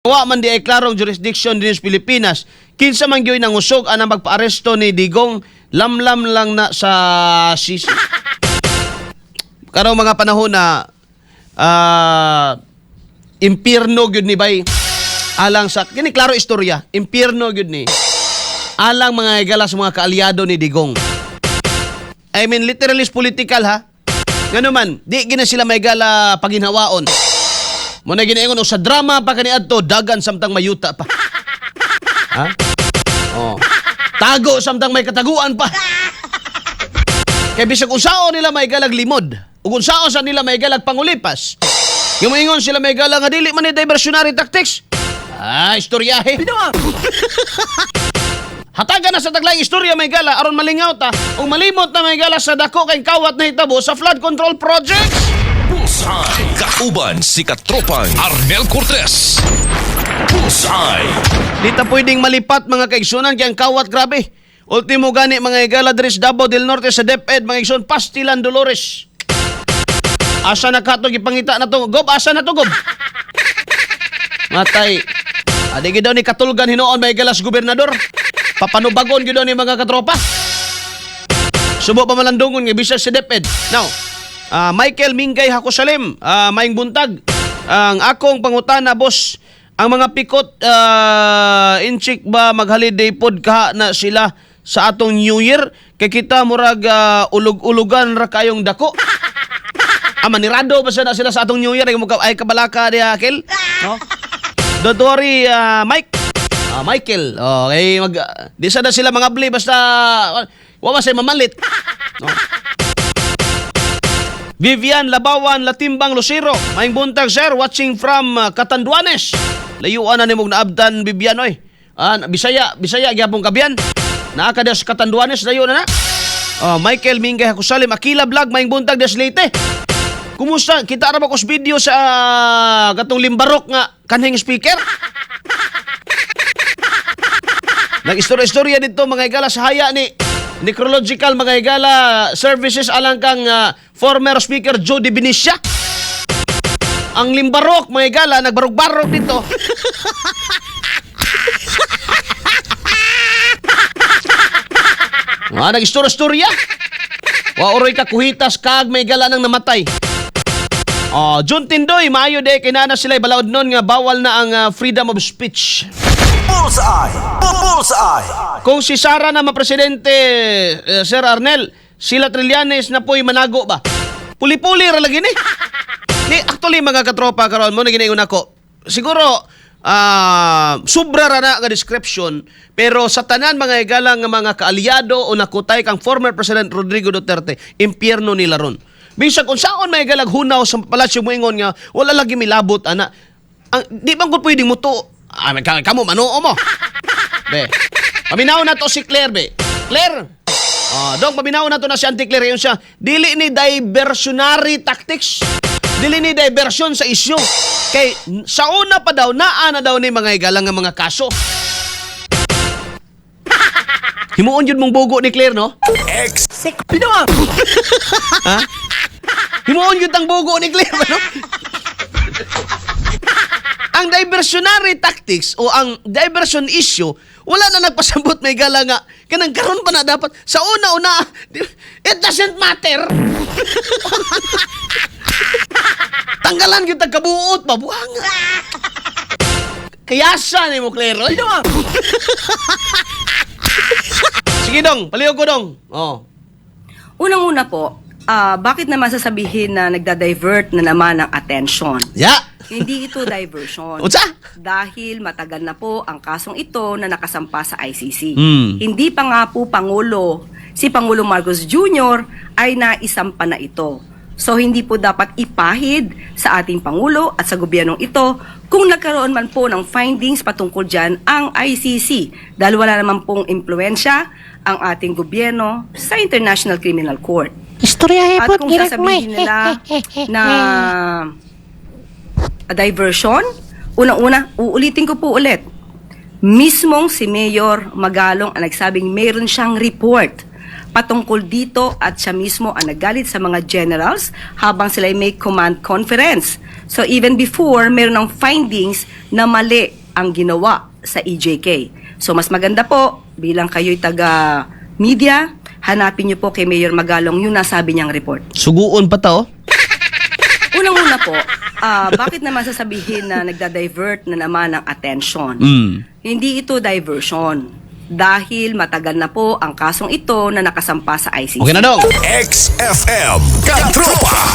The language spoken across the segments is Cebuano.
Wa man di ay klarong jurisdiction din sa Pilipinas. Kinsa man gyud nangusog anang magpaaresto ni Digong, lamlam lang na sa sisi. Karong mga panahon na impierno gyud ni bay alang sa kini, klaro istorya, impierno gyud ni alang mga higala sa mga kaalyado ni Digong. I mean, literally is political ha. Ngano man, di gina sila may gala paginhawaon. Mo na ginaingon og sa drama pa kaniadto, dagan samtang mayuta pa. Ha? Oh. Tago samtang may kataguan pa. Kay bisag unsaon nila may galag limod, ug unsaon sa nila may galag pangulipas. Yung moingon sila may gala nga dili man ni diversionary tactics. Ah, istoryahe. Hatagan na sa taglayng istorya may gala aron malingaw ta ug malimot na may gala sa dako kay kawat na hitabo sa flood control projects. Bullseye. Kauban si Katropang Arnel Cortez. Bullseye. Di ta pwedeng malipat, mga kaigsunan, kay ang kawat grabe. Ultimo gani, mga higala, diri sa Davao del Norte sa DepEd, mga igsoon, Pastilan Dolores. Asa na ka to gipangita na to? Gob, asa na to, gob? Matay. Adi gid daw ni katulgan hinuon, mga higala, sa gobernador. Papanubagon gid daw ni mga katropa. Subo pa malandungon nga bisag sa DepEd. Now, Michael Mingay Hakosalim, maing buntag. Ang akong pangutana, boss, ang mga pikot inchik ba magholiday pod kaha na sila sa atong New Year kay kita murag ulug-ulugan ra kayong dako. Ah, manirado ba na sila sa atong New Year ay, ay kabalaka diha, Kel? No? Don't worry, Mike. Ah, Michael. Okay, di sa na sila mga bli basta wa man say mamalit. No? Vivian Labawan Latimbang Lucero. Maing buntag, sir, watching from Catanduanes. Layuan na nimong naabtan, Vivian, oy. Ah, Bisaya, Bisaya gyapon kabiyan. Naa ka sa Catanduanes, layo na na. Oh, Michael Mingay Hakusalim, Akila Vlog, maing buntag des Leyte. Kumusta? Kita ra ba ko sa video sa katong limbarok nga kanhing speaker? Nag-istorya-istorya dito, mga higala, sa haya ni necrological, mga higala, services alang kang former speaker Joe De Venecia. Ang limbarok, mga higala, nagbarog-barog dito. Mga nag-istorya-istorya. Wa oroy ka kuhitas kag may gala nang namatay. Oh, Jun Tindoy, maayo de kinana sila balaod nun nga bawal na ang freedom of speech. Bullseye! Bullseye! Kung si Sara na mapresidente, Sir Arnel, sila Trillanes na po'y manago ba? Puli-puli ra lagi ni. Ni actually, mga katropa, karon mo na ginaingon ako. Siguro sobra ra na nga description, pero sa tanan, mga higala, nga mga kaalyado o nakutay kang former President Rodrigo Duterte, impyerno nila ron. Bisag unsaon may galag hunaw sa palasyo moingon nga wala lagi milabot ana. Ang di bang gud pwedeng muto? Ah, kamo manuo mo. Be. Paminaw na to si Claire, be. Claire! Ah, dong, paminaw na to na si Auntie Claire. Yun siya. Dili ni diversionary tactics. Dili ni diversion sa issue. Kay sa una pa daw, naa na daw ni mga igalang nga mga kaso. Himuon yun mong bugo ni Claire, no? X. Ha? Himuon yun ang bugo ni Claire, no? Ang diversionary tactics o ang diversion issue, wala na nagpasabot may gala nga kanang karon pa na dapat sa una-una, it doesn't matter. Tanggalan kita kabuot pa buhang. Kayasa ni mo, Claire, oy. Sige dong, palihog ko dong. Oh. Unang-una po, bakit naman sasabihin na nagda-divert na naman ang attention? Ya. Hindi ito diversion. Unsa? Dahil matagal na po ang kasong ito na nakasampa sa ICC. Hindi pa nga po Pangulo, si Pangulong Marcos Jr. ay naisampa na ito. So hindi po dapat ipahid sa ating Pangulo at sa gobyernong ito kung nagkaroon man po ng findings patungkol dyan ang ICC dahil wala naman pong impluensya ang ating gobyerno sa International Criminal Court. Istorya At po, kung sasabihin nila na a diversion, unang-una, uulitin ko po ulit. Mismong si Mayor Magalong ang nagsabing meron siyang report patungkol dito at siya mismo ang nagalit sa mga generals habang sila ay may command conference. So even before, meron ng findings na mali ang ginawa sa EJK. So mas maganda po, bilang kayo'y taga media, hanapin niyo po kay Mayor Magalong yung nasabi niyang report. Suguon pa ta, oh. Unang-una po, bakit naman sasabihin na nagda-divert na naman ang attention? Hindi ito diversion. Dahil matagal na po ang kasong ito na nakasampa sa ICC. Okay na dong. XFM Katropa.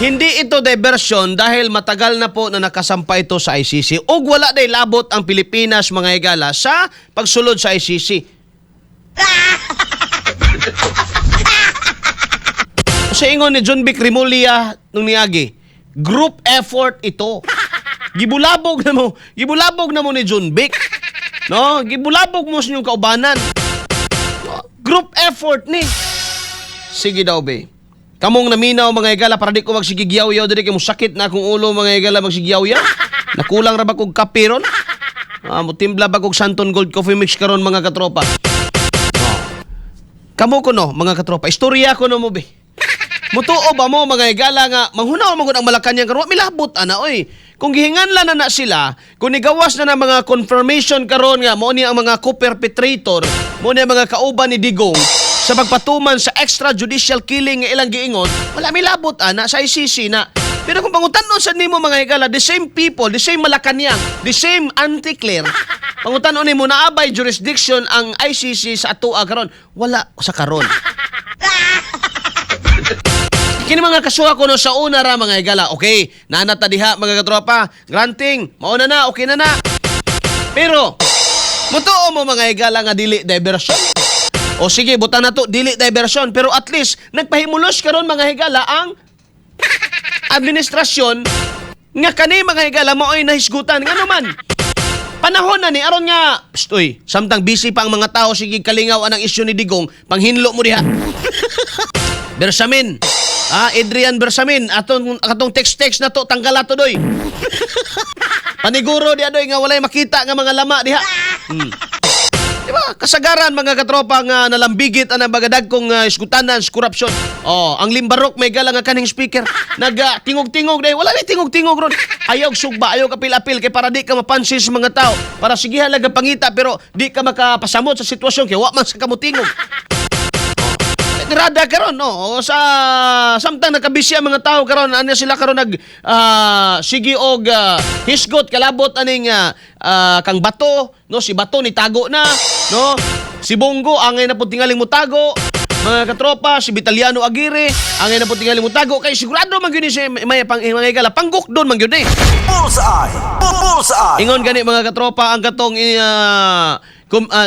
Hindi ito diversion dahil matagal na po na nakasampa ito sa ICC. Ug wala day labot ang Pilipinas, mga higala, sa pagsulod sa ICC. Sa ingon ni John Vic Remulla nung niagi, group effort ito. Gibulabog na mo ni John Vic. No, gibulabog mo sa inyong kaubanan. No, group effort ni. Sige daw, be. Kamong naminaw, mga higala, para di ko magsigigyaw-yaw diri kay sakit na akong ulo, mga higala, magsigyaw-yaw. Nakulang ra ba kog kape ron? Ah, mutimbla ba kog Santon Gold Coffee Mix karon, mga katropa? Oh. Kamo ko no, mga katropa. Istorya ko no mo, be. Mutuo ba mo, mga higala, nga manghunaw man gud ang Malacanang karon, wa milabot ana oy. Kung gihinganlan na na sila, kung nigawas na na mga confirmation karon nga mao ni ang mga co-perpetrator, mao ni ang mga kauban ni Digong sa pagpatuman sa extrajudicial killing nga ilang giingon, wala milabot ana sa ICC na. Pero kung pangutan-on sa nimo, mga higala, the same people, the same Malacanang, the same Anticlare, pangutan-on nimo naabay jurisdiction ang ICC sa atoa karon, wala sa karon. Kini mga kasuha ko no sa una ra, mga higala. Okay, naanat ta diha, mga katropa. Granting, mauna na, okay na na. Pero, mutuo mo, mga higala, nga dili diversion? O sige, buta na to, dili diversion. Pero at least, nagpahimulos karon, mga higala, ang administrasyon nga kani, mga higala, mao'y nahisgutan. Ngano man, panahon na ni aron nga, psst, uy, samtang busy pa ang mga tao sige kalingaw anang isyu ni Digong, panghinlo mo diha. Bersamin. Ah, Adrian Bersamin, atong atong text-text na to, tanggal ato doy. Paniguro di adoy nga walay makita nga mga lama diha. Di ba? Kasagaran, mga katropa, nga nalambigit ang bagadagkong iskutanan sa korupsyon. Oh, ang limbarok may gala nga kaning speaker. Nag tingog-tingog dahil wala ni tingog-tingog ron. Ayaw sugba, ayaw kapil-apil kay para di ka mapansin sa mga tao. Para sigihan lang ang pangita pero di ka makapasamot sa sitwasyon kay wa man sa kamutingog. Tirada karon no sa samtang nakabisi ang mga tao karon, ano sila karon nag sige og hisgot kalabot aning kang Bato, no? Si Bato ni tago na, no? Si Bong Go angay na pud tingaling mutago, mga katropa. Si Vitaliano Aguirre angay na pud tingaling mutago kay sigurado man gyud ni siya may pang mga higala panggukdon man gyud ni. Bullseye! Bullseye! Ingon gani, mga katropa, ang katong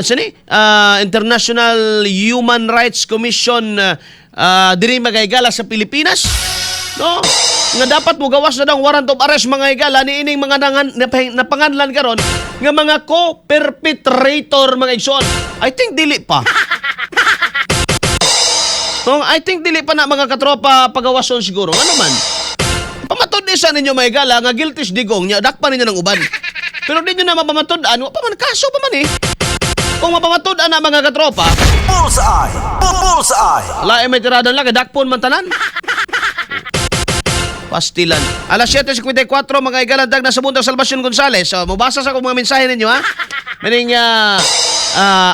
sini International Human Rights Commission diri, mga higala, sa Pilipinas, no, nga dapat mo gawas na daw ang warrant of arrest, mga higala, niining mga napanganlan karon nga mga co-perpetrator, mga igsoon. I think dili pa. No, I think dili pa na, mga katropa, pagawason siguro. Ano man? Pamatud sa ninyo, mga higala, nga guilty si Digong nya dakpan ninyo ng uban. Pero di nyo na mapamatud-an, wa pa man kaso pa man eh. Kung mapamatud-an na, mga katropa, Bullseye! Bullseye! wala eh, may tirada lang, kay dakpon man tanan. Pastilan. Alas 7:54, mga higala, dag na sa buntag Salvacion Gonzales. So, mubasa sa akong mga mensahe ninyo ha. Meaning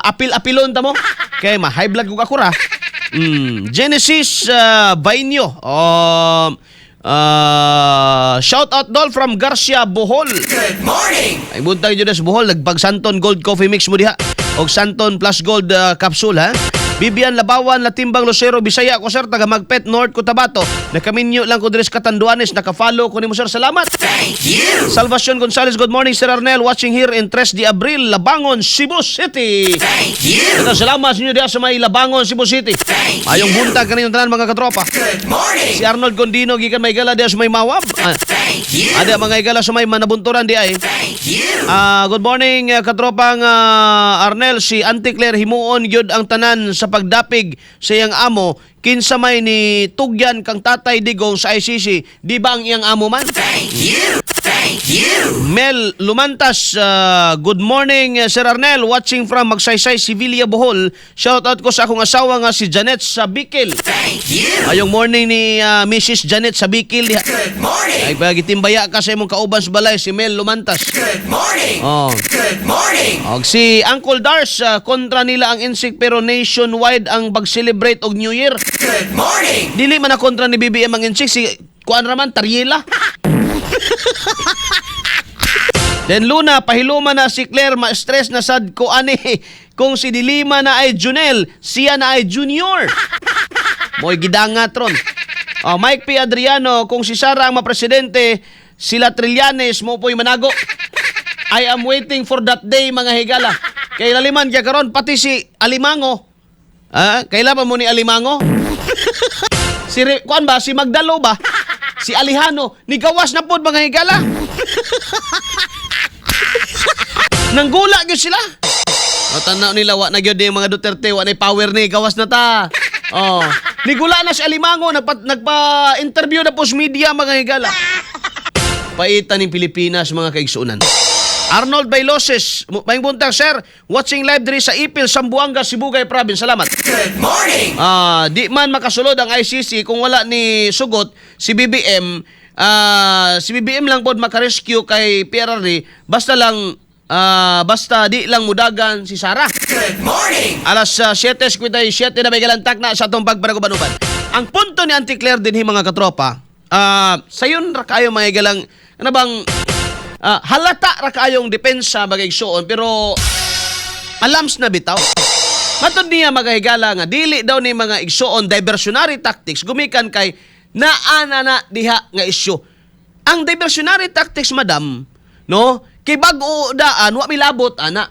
apil-apilon ta mo. Kay ma high blood ko ako ra. Genesis Vainio. Shout out dol from Garcia, Bohol. Good morning! Ay buntag jud sa Bohol, nagpag Santon Gold Coffee Mix mo diha. Og Santon Plus Gold capsule ha. Bibian Labawan, Latimbang Lucero, Bisaya ko sir, taga Magpet, North Cotabato. Nakaminyo lang ko diri sa Catanduanes, naka-follow ko nimo sir. Salamat. Thank you! Salvacion Gonzales, good morning Sir Arnel, watching here in Tres de Abril, Labangon, Cebu City. Thank you! Ito, salamat sa inyo diha sa may Labangon, Cebu City. Thank Ayong buntag kaninyong tanan, mga katropa. Good morning! Si Arnold Condino gikan may gala diha sa may Mawab. Ah, Thank you! ada mga igala sa may Manabunturan di ay. Thank you! Ah, good morning katropang Arnel, si Auntie Claire himuon gyud ang tanan sa pagdapig sa iyang amo. Kinsa may ni tugyan kang Tatay Digong sa ICC, di ba ang iyang amo man? Thank you. Thank you. Mel Lumantas, good morning, Sir Arnel, watching from Magsaysay, Sevilla, Bohol. Shout out ko sa akong asawa nga si Janet sa Bikil. Thank you. Ayong morning ni Mrs. Janet sa Bikil diha. Good morning. Ay pagitimbaya ka sa imong kauban sa balay si Mel Lumantas. Good morning. Oh. Good morning. Og si Uncle Dars, kontra nila ang Insik pero nationwide ang pag-celebrate og New Year. Good morning. Dili man na kontra ni BBM ang Insik, si kuan raman Tariela. Then Luna, pahiluma na si Claire, ma-stress na sad ko ani. Kung si Dilima na ay Junel, siya na ay Junior. Mo'y gidangat ron. Oh, Mike P. Adriano, kung si Sara ang mapresidente, sila Trillanes mo po'y manago. I am waiting for that day, mga higala. Kay laliman kaya karon pati si Alimango. Ah, kaila pa mo ni Alimango? Si kuan ba si Magdalo ba? Si Alihano, ni gawas na pod, mga higala. Nanggula gyud sila. O tanaw nila wa na gyud yung mga Duterte, wa na power ni gawas na ta. Oh, nigula na si Alimango, nagpa interview na po sa media, mga higala. Paitan ng Pilipinas, mga kaigsunan. Arnold Bailoses, maayong buntag, sir, watching live diri sa Ipil, Zamboanga, Sibugay Province. Salamat. Good morning. Ah, di man makasulod ang ICC kung wala ni sugot si BBM. Si BBM lang pod makarescue kay PRRD basta di lang mudagan si Sara. Good morning. Alas 7:57 na may galantak na sa atong pagpanagubanuban. Ang punto ni Auntie Claire din, mga katropa, sayon ra kayo, mga galang, ano bang halata ra kayong depensa, mga igsuon, pero alams na bitaw. Matod niya, mga higala, nga dili daw ni, mga igsuon, diversionary tactics gumikan kay naa na diha nga isyu. Ang diversionary tactics, madam, no, kay bag-o daan, wa milabot ana.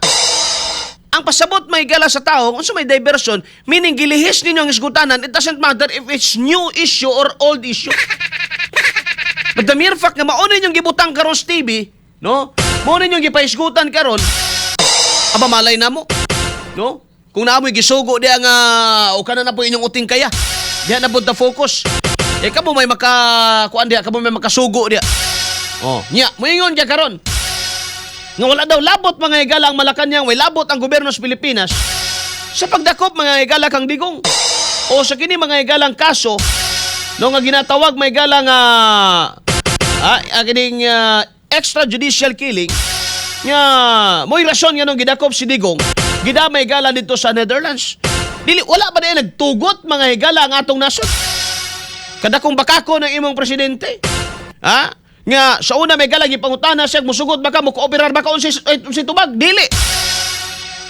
Ang pasabot may gala sa tao, kung sa may diversion, meaning gilihis ninyo ang isgutanan, it doesn't matter if it's new issue or old issue. But the mere fact nga mao ninyong gibutang karon sa TV, no? Mao ninyong gipaisgutan karon, aba malay na mo. No? Kung naamoy gisugo diya nga o kana na po inyong uting kaya. Diya na po the focus. Eh kamo may maka kuan diya, kamo may makasugo diya. Oh, nya, moingon kya karon nga wala daw labot, mga higala, ang Malacanang, way labot ang gobyerno sa Pilipinas sa pagdakop, mga higala, kang Digong. O sa kini, mga higalang kaso no nga ginatawag may higala nga kining extrajudicial killing nga mo'y rason nga nung gidakop si Digong, gidamay gala dito sa Netherlands. Dili wala ba diay nagtugot, mga higala, ang atong nasod? Kadakong bakako ng imong presidente. Ha? Nga sa una may galang gipangutana siya musugot ba ka, mo kooperar ba ka unsay tubag? Dili.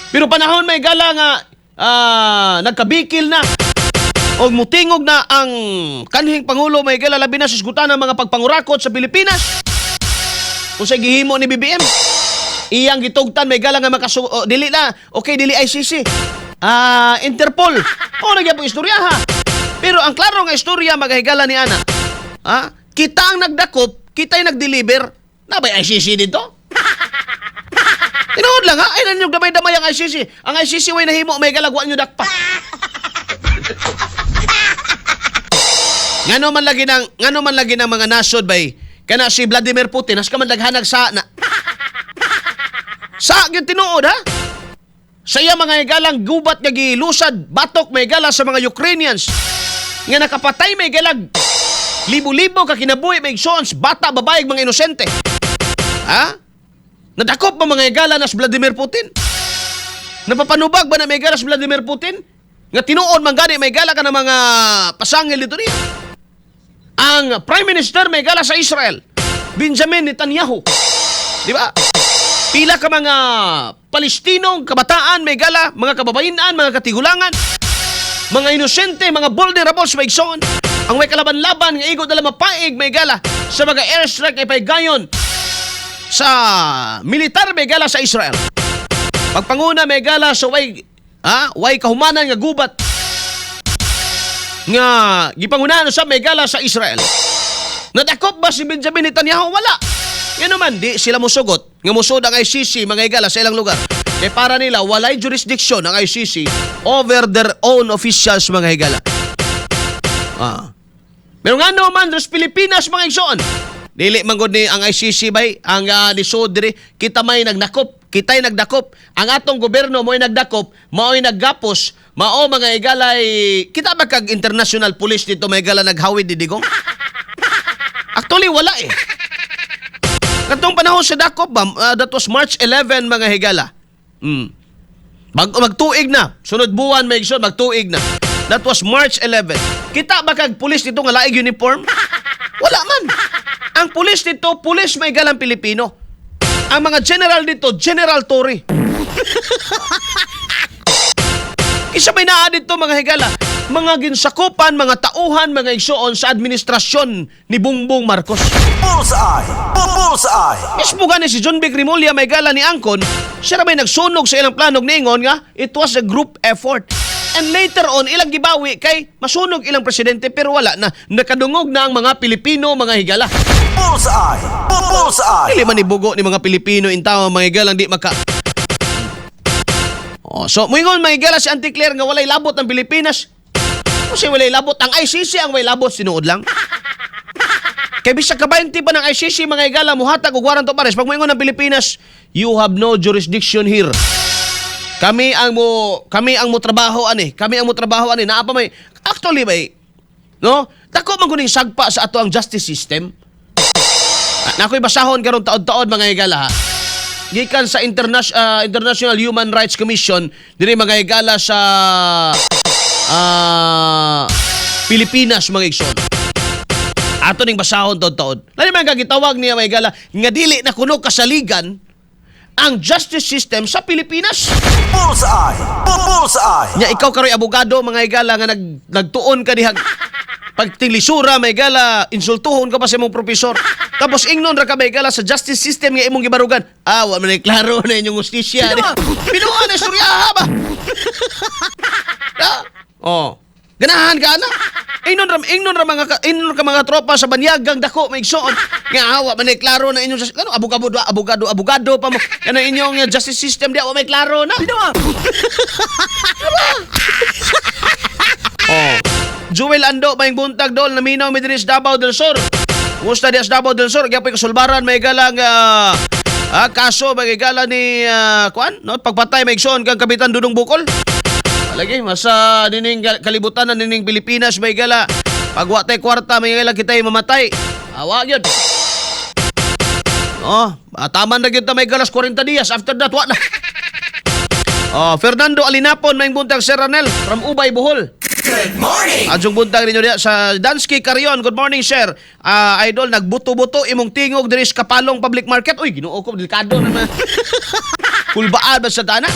Pero panahon may gala nga nagkabikil na og mutingog na ang kanhing pangulo may gala, labi na sa isgutan ng mga pagpangurakot sa Pilipinas. Kung sa gihimo ni BBM, iyang gitugtan may gala nga oh, dili na, okay, dili ICC. Ah, Interpol. O nagyapong istorya ha. Pero ang klaro nga istorya, magahigala ni ana. Ha? Kita ang nagdakop, kita yung nagdeliver. Nabay ICC dito? Tinuod lang ha, ay nanyog damay-damay ang ICC. Ang ICC way nahimo may galagwa nyo dakpa. Ngano man lagi ng mga nasod bay kana si Vladimir Putin has ka man daghanag sa na. Sa gyud tinuod ha. Sa iya, mga higalang gubat nga gilusad batok may gala sa mga Ukrainians nga nakapatay may galag libo-libo ka kinabuhi, may igsoons, bata, babae, mga inosente. Ha? Nadakop ba, mga higala, na si Vladimir Putin? Napapanubag ba na may gala si Vladimir Putin? Nga tinuod man gani may gala ka ng mga pasangil dito niya. Ang Prime Minister may gala sa Israel, Benjamin Netanyahu. Di ba? Pila ka mga Palestinong kabataan may gala, mga kababayan, mga katigulangan, mga inosente, mga vulnerables may igsoon. Ang may kalaban-laban nga igo dala mapaig may gala sa mga airstrike ay paygayon sa militar may gala sa Israel. Pagpanguna may gala sa way kahumanan nga gubat nga gipangunahan sa may gala sa Israel. Nadakop ba si Benjamin Netanyahu? Wala. Yan naman, di sila musugot nga musod ang ICC, mga higala, sa ilang lugar. Kay para nila, walay jurisdiction ang ICC over their own officials, mga higala. Ah. Pero nga no man, sa Pilipinas, mga igsoon. Dili man gud ni ang ICC bay ang lisod diri, kita may nagnakop, kitay nagdakop. Ang atong gobyerno mo'y nagdakop, mao'y naggapos, mao, mga igalay, kita ba kag international police dito, mga igala, naghawid di Digong? Actually, wala eh. Katong panahon sa dakop ba, that was March 11, mga higala. Magtuig na. Sunod buwan, may igsoon, magtuig na. That was March 11. Kita ba kag pulis dito nga laig uniform? Wala man. Ang pulis dito, pulis may galang Pilipino. Ang mga general dito, General Torre. Isa may naa dito, mga higala, mga ginsakupan, mga tauhan, mga igsoon, sa administrasyon ni Bongbong Marcos. Bullseye! Bullseye! Mismo gani si Jonvic Remulla, may gala, ni angkon, siya ra may nagsunog sa ilang planog, niingon nga it was a group effort. And later on, ilang gibawi kay masunog ilang presidente, pero wala na. Nakadungog na ang mga Pilipino, mga higala. Bullseye! Bullseye! Dili man ibugo ni mga Pilipino in tao, mga higala, di maka. Oh, so moingon, mga higala, si Auntie Claire nga walay labot ang Pilipinas. Kasi walay labot ang ICC, ang walay labot sinuod lang. Kay bisag ka 20 pa ng ICC, mga higala, muhatag og warrant of arrest, pag moingon ang Pilipinas, "You have no jurisdiction here. Kami ang mo trabaho ani. Kami ang mo trabaho ani." Naa pa may actually bay, no? Dako man kuning sagpa sa ato ang justice system. Ah, nakoy basahon karon taod-taod, mga higala, ha. Gikan sa International Human Rights Commission diri, mga higala, sa Pilipinas, mga igsoon. Ato ning basahon taod-taod. Lali man kagitawag niya, mga higala, nga dili na kuno kasaligan ang justice system sa Pilipinas. Bullseye! Bullseye! Nya ikaw karoy abogado, mga higala, nga nagtuon ka diha pagtilisura, may gala, insultuhon ka pa sa imong profesor. Tapos ingnon ra ka, may gala, sa justice system nga imong gibarugan. Ah, wa man klaro na inyong hustisya. Binuha na istoryaha ba? Ah, oh. Ganahan ka na. Ingnon ka mga tropa sa banyagang dako, may igsoon. Nga awa man ay klaro na inyong ano, abogado abogado abogado pa mo. Kana inyong justice system di wa may klaro na. Oh. Jewel Ando, may buntag, dol, naminaw mi diri sa Davao del Sur. Kumusta diya sa Davao del Sur? Gyapon kasulbaran may galang kaso may gala ni kuan, no, pagpatay, may igsoon, kang Kapitan Dudong Bukol. Lagi masa nining kalibutan na nining Pilipinas, may gala. Pag wa tay kwarta, may gala, kitay mamatay. Awa gyud. Oh, taman na gyud ta, may galas, 40 dias. After that, wa na. Oh, Fernando Alinapon, may buntag, Sir Ranel from Ubay, Bohol. Good morning. Adjong buntag ninyo diya sa Dansky Carion. Good morning, sir. Ah, idol, nagbuto-buto imong tingog diri sa Kapalong Public Market. Uy, Ginoo ko, delikado naman. Kulbaan ba sa tana?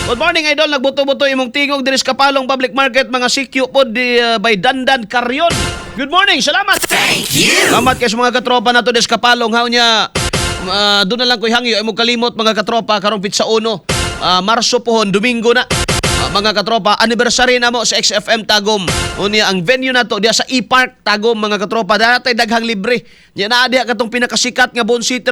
Good morning, idol. Nagbuto-buto imong tingog diri sa Kapalong Public Market, mga CQ po di, by Dandan Carion. Good morning, salamat. Thank you. Salamat kay sa mga katropa nato des Kapalong haw niya. Doon na lang ko'y hangyo ay mo kalimot, mga katropa, karong pitsa 1. Marso pohon, Domingo na. Mga katropa, anniversary na mo sa XFM Tagum. Unya ang venue nato diya sa E-Park Tagum, mga katropa. Datay daghang libre. Nya naa diha katong pinakasikat nga bone sitter sa